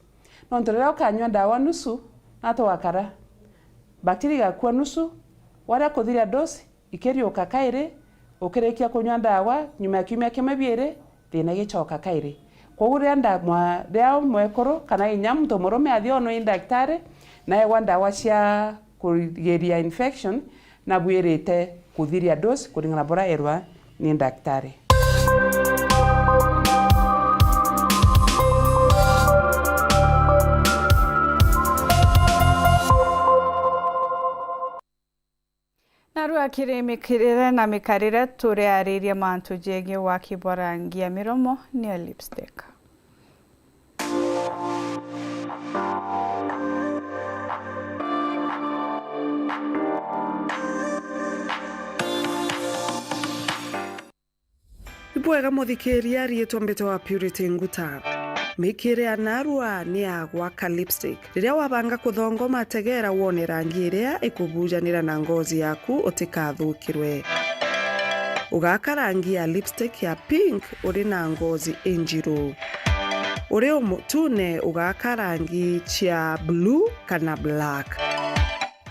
Nontu riria ukanyua ndawa nusu, nata ugakara. Bakteria igakua nusu, waria kuthiria dose, ikiriuka kairi, ukirikia kunyua ndawa, nyuma ya kiumia kimwe biiri, thina igicoka kairi. Kwoguo riria nda-, mwa-, riria mwekuru kana inya muntu murume athionwe ni ndagitari, naegwa ndawa cia kurigiria infection, nabwirite kuthiria dose kuringana na buria erwa ni ndagitari. Narua kiri mikirire na mikarire, turiaririe mantu jegie waki bwa rangi ya miromo, niyo lipstick. Ibwega muthikiria, riitwa mbitagwa Purity Nguta. Mikire ya narua ni ya gwaka lipstick. Riria wabanga kuthongoma, tegera wone rangi iria ikubujanira na ngozi yaku utikathukirwe. Ugaka rangi ya lipstick ya pink uri na ngozi injiru. Uri umutune ugaka rangi cia blue kana black.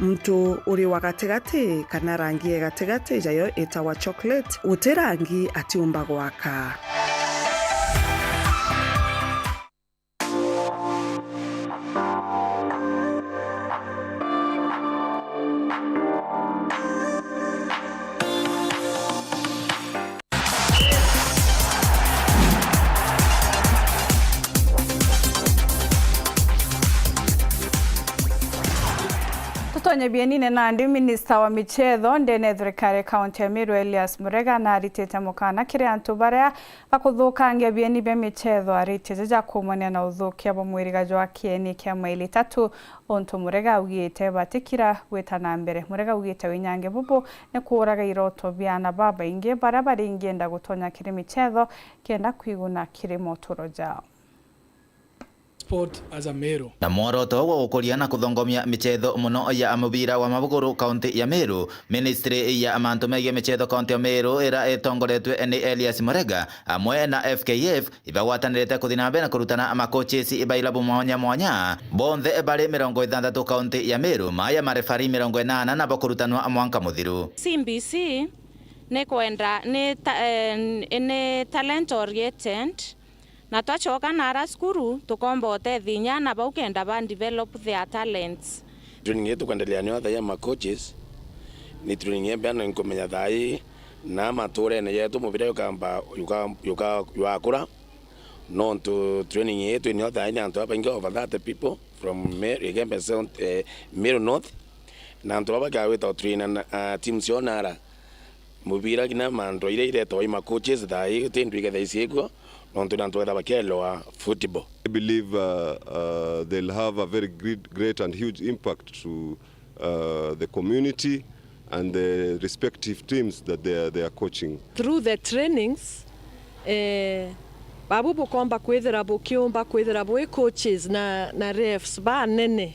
Muntu uri wa gatigati kana rangi e gatigati, jayo itagwa chocolate, guti rangi atiumba gwaka. Tutonye bienine nandi, minista wa michetho ndene ya thirikari kaunti ya Meru Elias Murega naritite mukana kiri antu baria bakuthukangia bieni bia michetho aritite ja kuumania na uthukia bwa mwiriga jwa kieni kia maili itatu. Untu Murega augite batikira gwita na mbere. Murega augite winyange bubu ni kuuraga iroto bia ana babaingi baria baringienda gutonya kiri michetho kenda kwiguna kiri moturo jao. Sport as a Meru. Na mworoto gwa gukuria na kuthongomia michetho muno ya mubira wa maguru kaunti ya Meru, ministry ya mantu megie michetho kaunti ya Meru ira itongoretwe ni Elias Murega amwe na F K F ibagwatanirite kuthi na mbere na kurutana ma coaches ba ilabu mwanya mwanya, bonthe bari mirongo ithanthatu kaunti ya Meru, maya marefari mirongo inana nabo kurutanwa mwanka muthiru. C B C ni kwenda, ni ta-, eh, ni talent oriented, na twacoka nara cukuru, tukomba utethia inya ana bau kenda ba develop their talents. Training yetu kwendelea nio thaa ii ya ma coaches, ni training ya mbere na nkumenya thaa ii na maturene yetu mubira yukamba, yuka-, yuka-, yukakura. Nontu training yetu nio thaa ii ni antu babaingi over thirty people from Meru, Igembe South, eh, Meru North. Na antu baba bakawita train na, ah, teams cionara. Mubira kinya mantu iria iretwa i ma coaches thaa ii, ti ndu igetha iciikuo, nontu ni antu getha bakielewa football. I believe, uh, uh, they'll have a very great, great and huge impact to, uh, the community and the respective teams that they are, they are coaching. Through the trainings, eh, babu bukomba kwithira bukiumba kwithira bwi coaches na, na refs banene.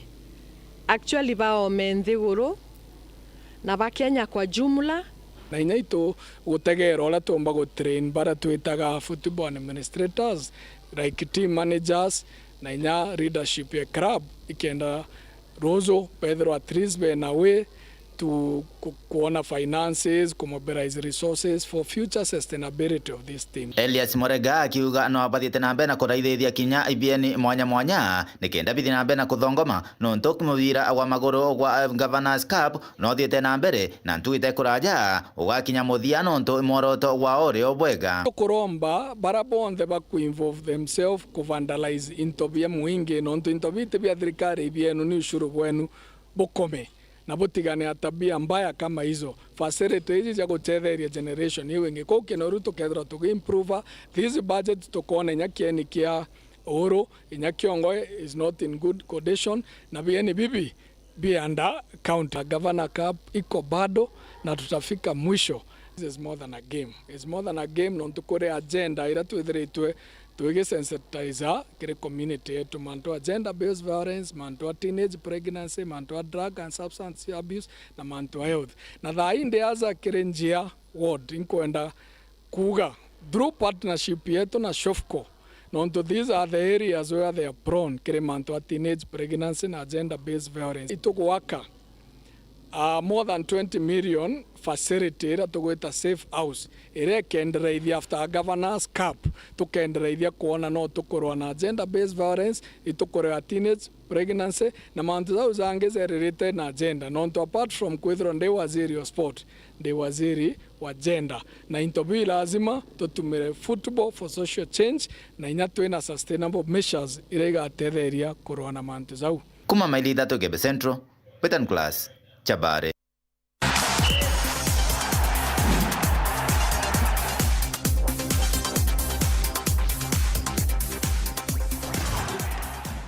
Actually, baome nthiguru na ba Kenya kwa jumla. Na inya itu gutegera uria tuumba gu train baria twitaga football administrators, like team managers, na inya leadership ya club, ikenda ruju bethirwa at least bena way to ku-, kuona finances, ku mobilize resources for future sustainability of this team. Elias Murega akiuga no abathiite na mbere na kuraithithia kinya ibieni mwanya mwanya, nikenda bithi na mbere na kuthongoma, nontu mubira wa maguru gwa Governors Cup no uthiite na mbere, na ntuku ite kuraja ugakinya muthia, nontu mworoto wa urio bwega. Tukuromba bara bonthe baku involve themselves ku vandalize into bia mwingi, nontu into biti bia thirikari ibienu ni ushuru bwenu, bukome na butigane na tabia mbaya kama hizo. Facility iji cia gutetheria generation iu ingi. Kuu Kinoru tukethirwa tugiimprove this budget, tukoona inya kieni kia Uhuru, inya Kiongo is not in good condition, na bieni bibi bi under county. Governor Cup iko bado na tutafika mwisho. This is more than a game. It's more than a game, nontu kuri agenda iria twithiritwe tugisensitize kiri community yetu, mantu a gender based violence, mantu a teenage pregnancy, mantu a drug and substance abuse, na mantu a health. Na thaa ii ndi aja kiri Njia ward, inkwenda kuuga through partnership yetu na Shofco, Nontu these are the areas where they are prone kiri mantu a teenage pregnancy na gender based violence. Itugwaka a more than twenty million facility iria tugwita safe house, iria ikendereithia after a Governor's Cup, tukendereithia kwona no tukurwa na gender based violence, itukurwa teenage pregnancy, na mantu jau jangi jaririte na gender. Nontu apart from kwithirwa ndi waziri wa sport, ndi waziri wa gender, na into biu lazima tutumire football for social change, na inya twina sustainable measures iria igatetheria kurwa na mantu jau. Kuma Maili Ithatu Igembe Central, Betan Class, Chabare.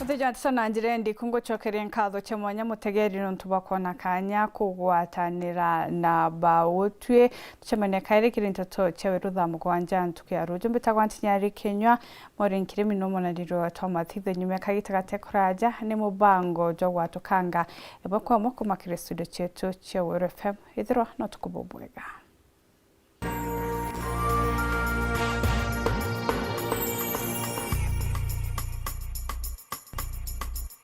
Uthijantiso na njira indi kungucokeria nkatho cia mwanya mutegeri nontu bwa kwona kanya kugwatanira na bautwi. Tucemania kairi kiri nteto cia weru thaa mugwanja ntuku ya ruju. Mbitagwa Ntinyari Kinyua. Maureen Kirimi no mwanariro twa mathitho nyuma ya kagita gate kuraja ni mubango jwa gwatukanga imwe kwa imwe kuma kiri studio cietu cia Weru F M. Ithirwa no tukubu bwega.